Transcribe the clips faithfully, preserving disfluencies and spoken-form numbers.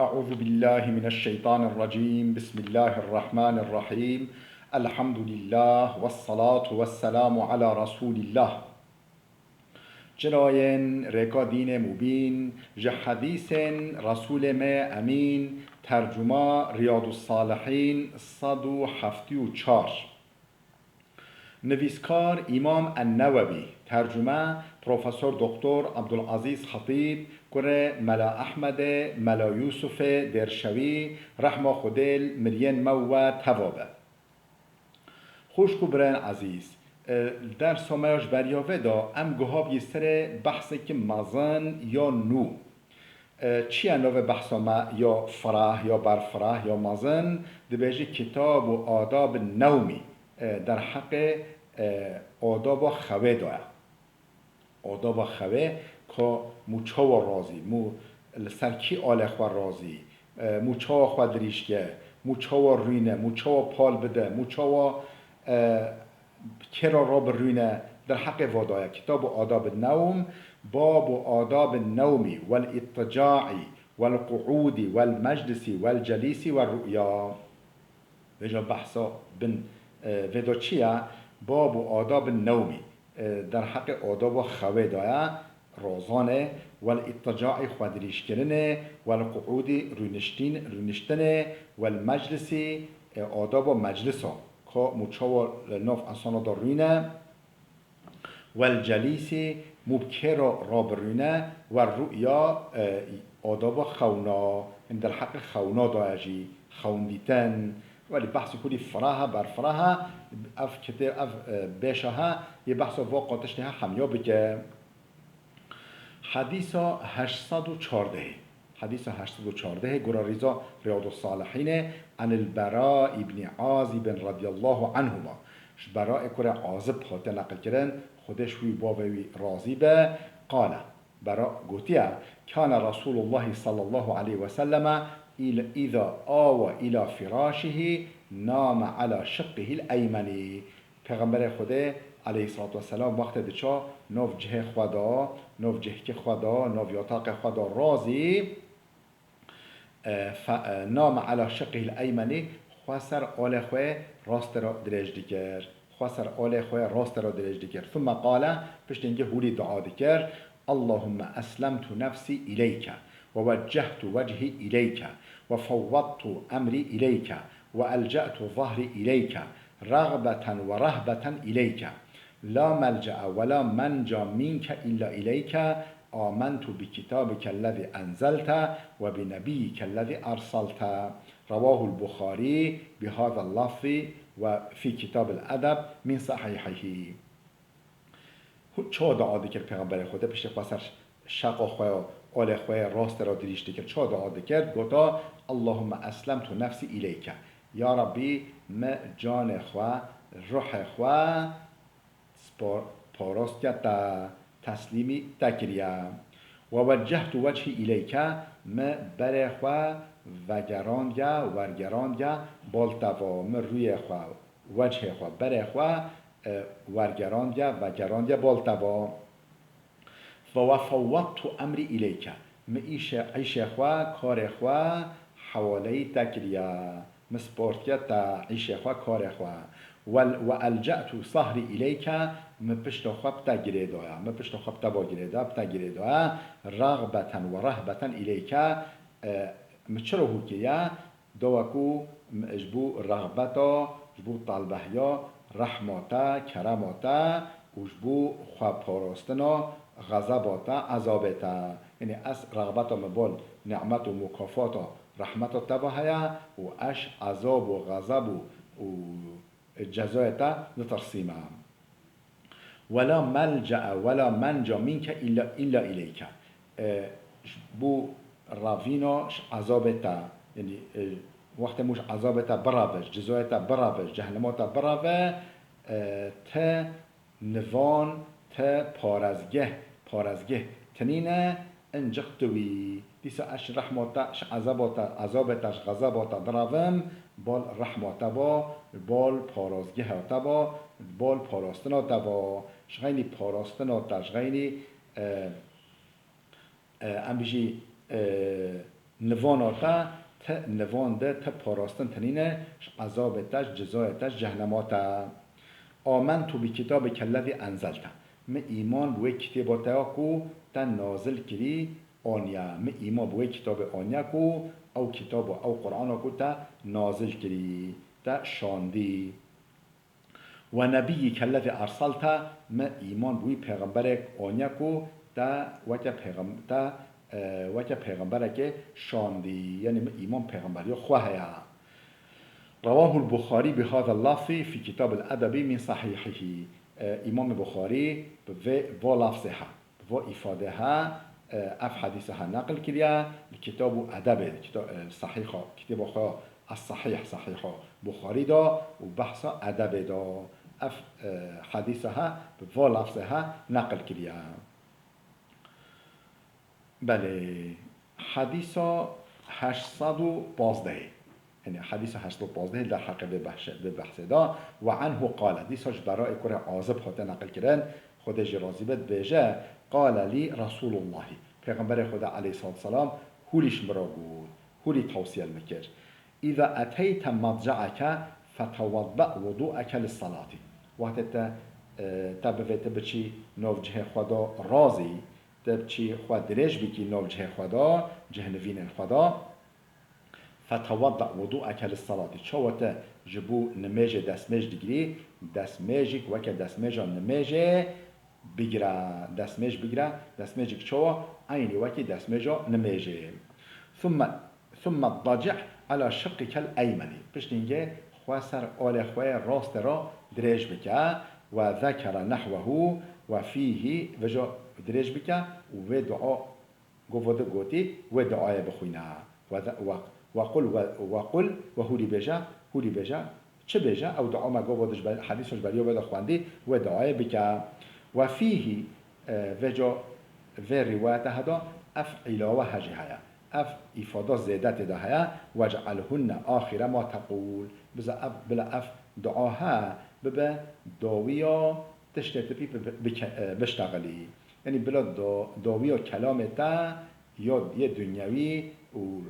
أعوذ بالله من الشيطان الرجيم. بسم الله الرحمن الرحيم. الحمد لله والصلاة والسلام على رسول الله. Çirayên rêka dînê mubîn, ji hedîsên Resûlê me Emîn, tercuma Riyadus Salihîn sed û heftê û çar. Nivîskar Îmam En-Newewî, tercume Profesor Doktor Abdulazîz Xetîb, kurê Mela Ehmedê, Mela Yûsufê Dêrşewî, rehma Xwedê li miriyên me û we teva be. Xwişk û birayên ezîz, e, li dersa me ya ji beriya vê de em guha bî serê behsekî mezin ya nû. E, çi ye navê behsa me ya fireh, ya berfireh, ya mezin? Dibêje Kitab û Adab Newmî, e, derheqê, e, adaba xewê de ye. Adaba xewê, ka mû çawa razî, mû li ser kî alê xwe razî, e, mû çawa xwe dirîj ke, mû çawa rûne, mû çawa pal bide, mû çawa, e, kê re rabirûne, derheqê va de ye. Kitab û Adab Newm, Bab û Adab Newmî, wel îtticaî, wel quûdî, wel meclisî, wel celîsî, wel ru'ya. Vêca behsa bin, e, vê de çi ye? Bab û Adab Newmî, e, derheqê adaba xewê de ye, rozanê, wel îtticaî, xwe dirîjkirinê, wel quûdî, rûniştîn, rûniştinê, wel meclisî, e, adaba meclisa, ka mû çawa li nav insana de rûne, wel celîsî, mû bi kê re rabirûne, wel ru'ya, e, adaba xewna, in derheqê xewna de ye jî, xewn dîtin. Welî behsê kulî fireh e, berfireh e, ev kitê-, ev, e, bêşa he, yê behsa va qatiştê he hemiya bike. Hedîsa heşt sed û çardeh. Hedîsa heşt sed û çardeh, gora rîza Riyadus Salihînê, Anil Bera ibnî Azibin radiyallahu anhuma. Ji Beraê kurê Azib hate neqilkirin, Xwedê ji wî bavê wî razî be, qale, Bera gotiye, Kâne Resûlullahî sallallahu aleyhi ve selleme îl-, îza awe îla firâşihî name ala şiqqihîl eymenî. Pêxemberê Xwedê aleyhissalatu vesselam wextê diça nav cihê xwe de, nav cihkê xwe de, nav yataqê xwe de razî, e, fe-, e, name ala şiqqihîl eymenî, xwe ser alê xwe rastê re dirêj dikir. Xwe ser alê xwe rastê re dirêj dikir. Thumme qale, piştî hingê hûrî dua dikir, Allahümme eslemtu nefsî ileyke ve weccehtu wechî ileyke ve fewwedtu emrî ileyke ve elce'tu zahrî ileyke regbeten ve rehbeten ileyke. La melce'e ve la menca minke illa ileyke. Amentu bi kitabikellezî enzelte ve bi nebiyyikellezî erselte. Rewahul Buxarî bi hazel lafzî ve fî kitabil edeb min sahîhihî. Hû-, çawa dua dikir Pêxemberê Xwedê, piştî xwe ser şeqa xwe ya, alê xwe ya rastê re dirîj dikir. Çawa dua dikir? Gota, Allahümme eslemtu nefsî ileyke. Ya Rabbî, me canê xwe, ruhê xwe spor-, parostke te, teslîmî te kiriye. Ve weccehtu wechî ileyke, me berê xwe vegerandiye, wergerandiye bal te va, me rûyê xwe, wechê xwe, berê xwe, e, wergerandiye, vegerandiye bal te va. Ve, ve fewwedtu emrî ileyke. Min îşe-, îşê xwe, karê xwe hewaleyî te kiriye. Min spartiye te îşê xwe, karê xwe. Wel, ve elce'tu sahrî ileyke, min pişta xwe bi te girê daye. Min pişta xwe bi te va girê da, bi te girê daye. Regbeten ve rehbeten ileyke, e, min çi re hûr kiriye? Dawa ku m-, ji bo rexbeta, ji bo talbehiya rehma te, kerema te û ji bo xwe parastina xezeba te, ezabê te. Yanî ez rexbeta min bol nîmet û mukafata rehmeta te ve heye û ez ezab û xezeb û, û cezayê te ditirsîme. Wela melce'e wela menca minke illa, illa ileyke. E, ji bo revîna ji ezabê te, yanî, e, wextê mû ji ezabê te bireve, ji cezayê te bireve, ji cehenema te bireve, e, te nivan, te parezgeh, parezgeh tinîne, Inciq tu wî. Dîsa ez ji rehma te, ji ezaba te, ezabê te, ji xezaba te direvim, bal rehma te va, bal parozgeha te va, bal parastina te va, ji xeynî parastina te, ji xeynî, e, e, em bijî, e, Nivana te, ti nivan de ti parastin tinîne, ji ezabê te, ji cezayê te, ji cehnema te. Amentu bi kitabike lezî enzelte. Min îman bi wê kitêba te ya ku te nazil kirî aniye. Min îman bi wê kitabê aniye ku ew kitaba, ew Qur'ana ku te nazil kirî, te şandî. Ve nebiyyike lezî erselte, min îman bi wî pêxemberek aniye ku te weke pêxem-, te, e, weke pêxemberekê şandî. Yanî min îman pêxemberiya xwe heye. Rawahul Buxarî bi hazal lafzî fî kitabil edebi min sahîhîhî. E, Îmamê Buxarî bi vê, va lafzê he, bi va îfadê he, e, ev hedîsa he neqil kiriye, li kitabu edebê, kita-, e, sahîha, kitêba xwe ya Es-Sahîh, Sahîha Buxarî de û behsa edebê de. Ev, e, hedîsa he bi va lafzê he neqil kiriye. Belê, hedîsa heşt sed û pazdehê. Yanî hedîsa heşt sed û pazdehê li derheqê vê behşe-, vê behsê de. Ve anhu qale, dîsa ji Beraê kurê Azib hate neqil kirin, Xwedê jî razî be, dibêje, qale lî Resûlullahî, Pêxemberê Xwedê aleyhissalatu vesselam hûlî ji min re got, hûlî tewsiye li min kir. Îza eteyte madcaeke fetewadde wudueke lissalatî. Wextê te, e, te bivê te biçî nav cihê xwe de razî, te biçî xwe dirêj bikî nav cihê xwe de, cih nivînên xwe de. Fetewadde wudueke lissalatî. Çawa te ji bo nimêjê destmêj digirî, destmêjik weke destmêja nimêjê bigire, destmêj bigire, destmêjik çawa? Eynî wekî destmêja nimêjê. Thumme, thumme daci' ala şiqqikel eymenî. Piştîngê xwe ser alê xwe yê rastê re dirêj bike. Ve zekere nehwehu ve fîhî, vêca dirêj bike û vê dua Gova de gotî, wê duayê bixwîne. We de, we, we qul, we, we qul, we hûlî bêje, hûlî bêje. Çi bêje? Ew dua me gova de ji ber, hedîsa ji beriya wê de xwendî, wê duayê bike. We fîhî, e, vêca vê rîwayete heda, ev îlawe he jî heye. Ev îfada zêde tê de heye, "Vec'alhunne axire ma teqûl." Bize ev, bila ev dua he bibe dawiya tiştê tu pî bi, bi, bike-, e, biştexilî. Yanî bila da-, dawiya kelamê te ya yê dinyewî û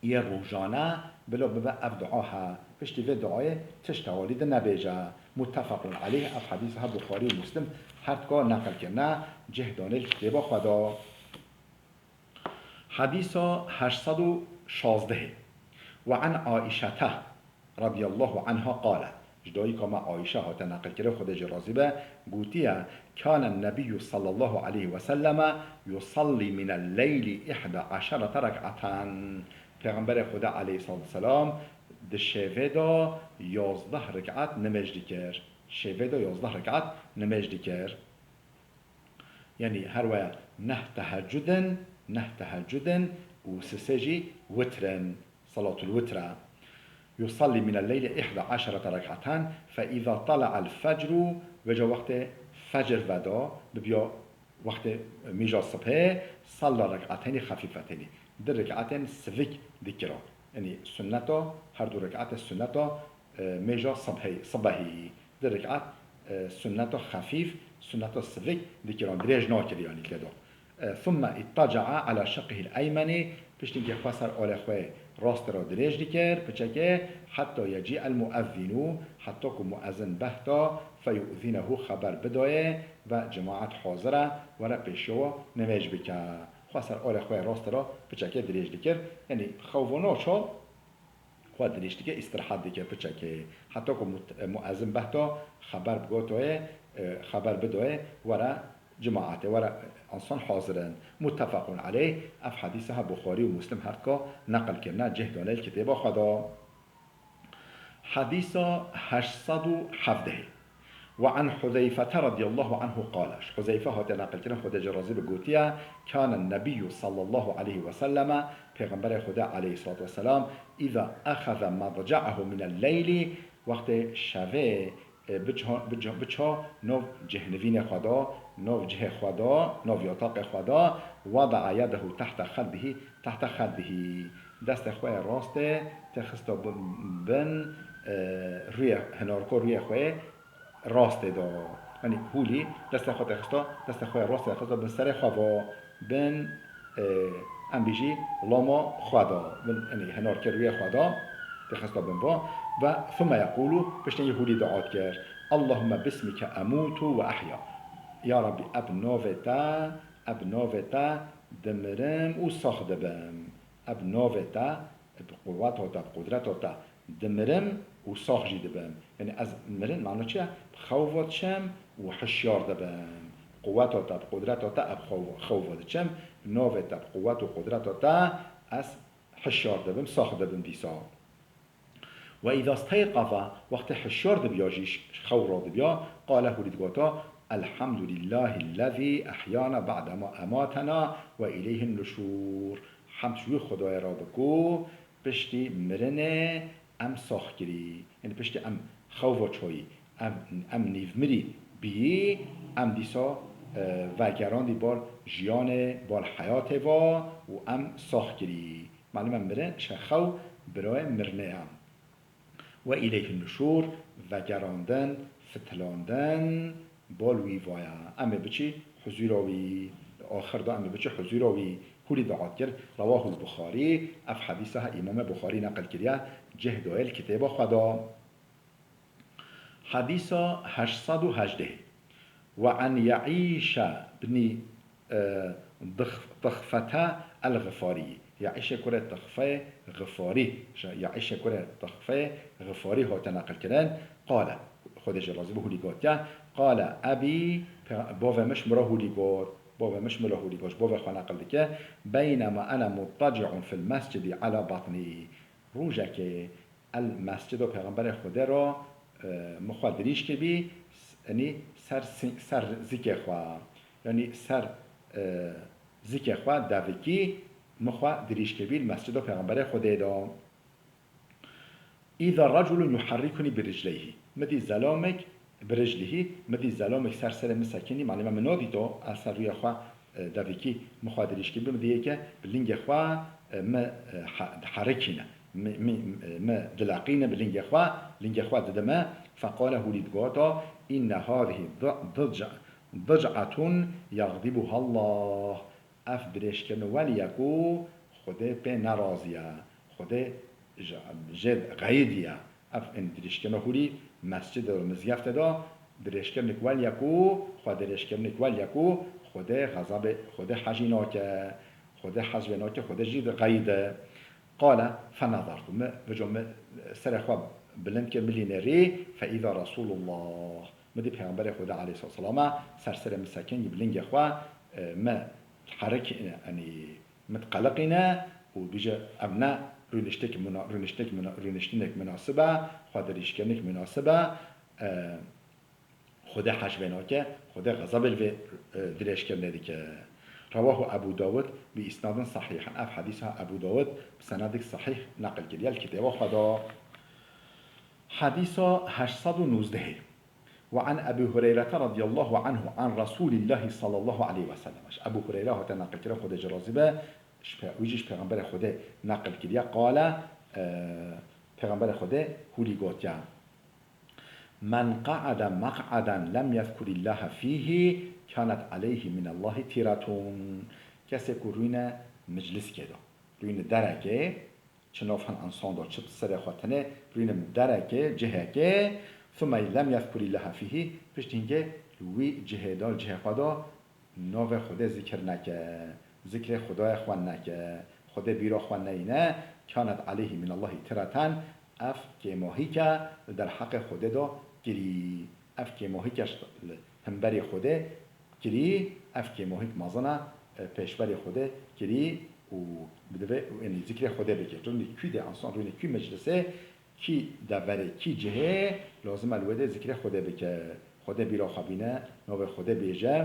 yê rojane bila bibe ev dua he. Piştî vê duayê tişt hewalî de nebêje. Muttefequn aleyh, ev hedîs he Buxarî û Muslim her dika neqil kirine, cih danê li kitêba xwe de. Hedîsa heşt sed û şazdehê. Ve an Aîşete radiyallahu anha qalet, ji dayika me Aîşe hate neqilkirin, Xwedê jê razî be, gotiye, Kâne nebiyyû sallallahu aleyhi ve selleme yusallî minel leylî ihda eşerete rek'eten. Pêxemberê Xwedê aleyhissalatu vesselam di şevê de yazdeh rekat nimêj dikir. Şevê de yazdeh rekat nimêj dikir. Yanî her waya neh tehecudin, neh tehecudin û sisê jî witrin, salatul witra. Yusallî minel leyli ihda eşerete rek'eten, fe îza tala'el fecru, vêca wextê fecr veda, bibiya wextê mîja sibhê, salla rek'eteynî xefîfeteynî. Di rek'etên sivik dikira. Yanî sunneta, her du rek'etê sunneta, e, mêja sibhê, sibehî. Di rekat, e, sunneta xefîf, sunneta sivik dikiran, dirêj nakir yanî tê de. E, thumme ittaca'a ala şiqqihil eymenî, piştî ke xwe ser alê xwe rastê re dirêj dikir, piçekê, hetta yecî'el muezzînû, hetta ku muezzin behta, feyu'zînehu, xeber bidayê, ve cemaet hazir e, were pêşiya we nimêj bike. Xwe ser alê xwe rastê re piçekê dirêj dikir. Yanî xewvana çav, Xwe dirêj dike, îstirahat dike piçekê. Heta ku mut-, muezin behta xeber bigotoyê, e, xeber bidoyê, were cemaatê, were insan hazir in. Muttefequn aleyh, ev hedîsa he Buxarî û Muslim her dika neqil kirine, cih dane li kitêba xwe de. Hedîsa heşt sed û hevdehê. Ve an Huzeyfete radiyallahu anhu qale, ji Huzeyfe hate neqilkirin, Xwedê jê razî be, gotiye, Kâne nebiyyû sallallahu aleyhi ve selleme, Pêxemberê Xwedê aleyhissalatu vesselam, îza exeze madcaehu minel leylî, wextê şevê, e, biça, biça, biça nov cihnivînê xwe da, nov cihê xwe da, nov yataqê xwe da, wada'a yedehu tehte xeddihî, tehte xeddihî, destê xwe yê rastê tê xista bin, bin, e, rûyê, hinarko rûyê xwe yê rastê da. Yanî hûlî destê xwe tê xista, destê xwe yê rastê tê xista bin serê xwe va, bin, e, Em bêjî lama xwe da, bin, yanî hinarkir wê xwe da, tê xista bin va, ve thumme yekulu, piştî hûlî dua dikir, Allahümme bismike emutu ve ahya. Ya Rabbî, eb navê te, eb navê te dimirim û sax dibim. Eb navê te, bi quweta te, bi qudreta te dimirim û sax jî dibim. Yanî ez mirin, mano çi ye? Bi xewva diçim û hişyar dibim. Quweta te, bi qudreta te, eb xew-, xewva diçim, navê te, bi quwet û qudreta te, ez hişyar dibim, sax dibim dîsa. Ve îza steyqaza, wextê hişyar dibiya jî, xew radibiya, qale hûlî digota, Elhamdulillahillezî ehyana ba'dema ematena ve ileyhin nuşûr. Hemd ji wî Xwedayê re bi ku piştî mirinê em sax kirî. Yanî piştî em xewva çayî, em, em nîvmirî bîyî, em dîsa, e, vegerandî bal jiyanê, bal heyatê va û em sax kirî. Malum e mirin, şe xew birayê mirinê ye. Ve ileyhin nuşûr, vegerandin, fitilandin, bal wî vaya. Em ê biçî huzûra wî, axir da em ê biçî huzûra wî. Hûlî dua dikir, Rewahul Buxarî, ev hedîsa he Îmamê Buxarî neqil kiriye, cih dayê li kitêba xwe da. Hedîsa heşt sed û hejdeh. Ve an Yeîşe bnî, e, Dix-, Dixfete el-Xifarî. Yeîşe kurê Dixfeyê Xifarî. Ji Yeîşe kurê Dixfeyê Xifarî hate neqilkirin. Qale, Xwedê jê razî be, hûlî gotiye, qale ebî, pe-, bavê min ji min re hûlî got. Bavê min ji min re hûlî got. Ji bavê xwe neqil dike. Beynema ene muttaci'un fil mescidi ala batnî. Rojekê El mescida Pêxemberê Xwedê re, e, min xwe dirîj kiribî, s-, yanî ser si-, ser zikê xwe, yanî ser, e, zikê xwe devikî min xwe dirîj kiribî li mescida Pêxemberê Xwedê de. Îza reculun yuherrikuni bi ricleyhî. Min dî zelamek, bi riclihî, min dî zelamek ser serê min sekinî, malê me min nadîto, ez ser rûyê xwe e, devikî min xwe dirîj kiribî, min dî yê ke bi lingê xwe, e, mi, e, he-, diherikîne, mi, mi, e, mi dileqîne bi lingê xwe, lingê xwe didime, feqale hûlî digota, Inne hâzihî di-, dic-, dic'etun yexdîbuhallah. Ev dirêjkirin welî ye ku Xwedê pê nerazî ye. Xwedê ji, jê xeyidiye. Ev in dirêjkirina hûrî mescid û mizgefte de dirêjkirinek welî ye ku xwe dirêjkirinek welî ye ku Xwedê xezabê, Xwedê hejî nake, Xwedê hej vê nake, Xwedê jî dixeyide. Qale fenezertu. Mi, vico mi serê xwe bilind kir, mi lî nêrî, fe îza Resulullah. Mi dî Pêxemberê Xwedê aleyhisselam ser serê mi sekin, bi lingê xwe, e, mi herik, e, enî, mi diqeliqîne û bîje ev ne rûniştek muna-, rûniştek muna-, rûniştinek munasib e, xwe dirîjkirinek munasib e, e, Xwedê hej vê nake, Xwedê xezabê li vê, e, dirêjkirinê dike. Rewahu Ebu Dawud bi îsnadin sahîh. Ev hedîsa Ebu Dawud bi senedek sahîh neqil kiriye li kitêba xwe de. Hedîsa heşt sed û nozdehê. Ve an Ebi Hureyrete radiyallahu anhu an Resulillahi sallallahu aleyhi ve sellem. Ji Ebu Hureyre hate neqilkirin, Xwedê jê razî be, ji pe-, wî jî ji Pêxemberê Xwedê neqil kiriye. Qale, e, Pêxemberê Xwedê hûlî gotiye, Men qa'ade meq'aden lem yezkurillahe fîhî, kânet aleyhî minallahi tîretun. Kesê ku rûyne mecliskê de, rûyne derekê, çi nav hin ensan de, çi serê xwe tenê, rûyne derekê, cihekê, thumme lem yezkurillahe fîhî, pişt hingê li wî cihê de, li cihê xwe de, navê Xwedê zikir neke, zikrê Xwedayê xwe neke, Xwedê bîra xwe neyne, kânet aleyhî minallahî tireten, ev kêmohîke li derheqê Xwedê de kirî. Ev kêmohîke ji li hemberî Xwedê kirî, ev kêmohîk mezin e, e, pêşberî Xwedê kirî û bi divê û enî zikrê Xwedê bike. Rûnî kû dê ensan, rûnî kû meclisê, kî deverê, kî cihê lazim e li wê dê zikrê Xwedê bike. Xwedê bîra xwe bîne, navê Xwedê bêje,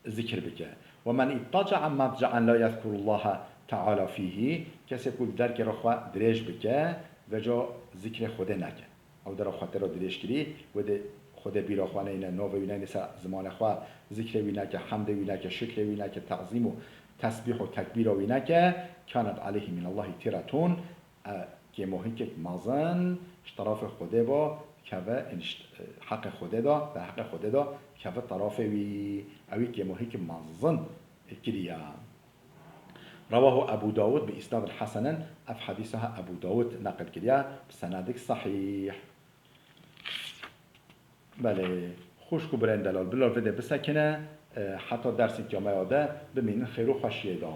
zikir bike. Ve men ittaca'a madca'an la yezkurullaha teala fîhî, kesê ku li derkê re xwe dirêj bike, veca zikrê Xwedê neke. Ew dera xwe tê re dirêj kirî, wê dê Xwedê bîra xwe neyne, navê wî neyne ser zimanê xwe, zikrê wî neke, hemdê wî neke, şikrê wî neke, tazîm û tesbîh û tekbîra wî neke, kânet aleyhî minallahî tîretun, e, kêmohîkek mezin ji terafê Xwedê ve keve, ên ji, e, heqê Xwedê de, derheqê Xwedê de keve terafê wî, ewî kêmohîkê mezin kiriye. Rewahu Ebu Dawud bi îsnadin hesenen, ev hedîsa he Ebu Dawud neqil kiriye bi senedek sehîh. Belê, xwişk û birayên delal, bila vê dê bisekine, e, heta dersên ya me ya de bimînin xêr û xweşiyê de.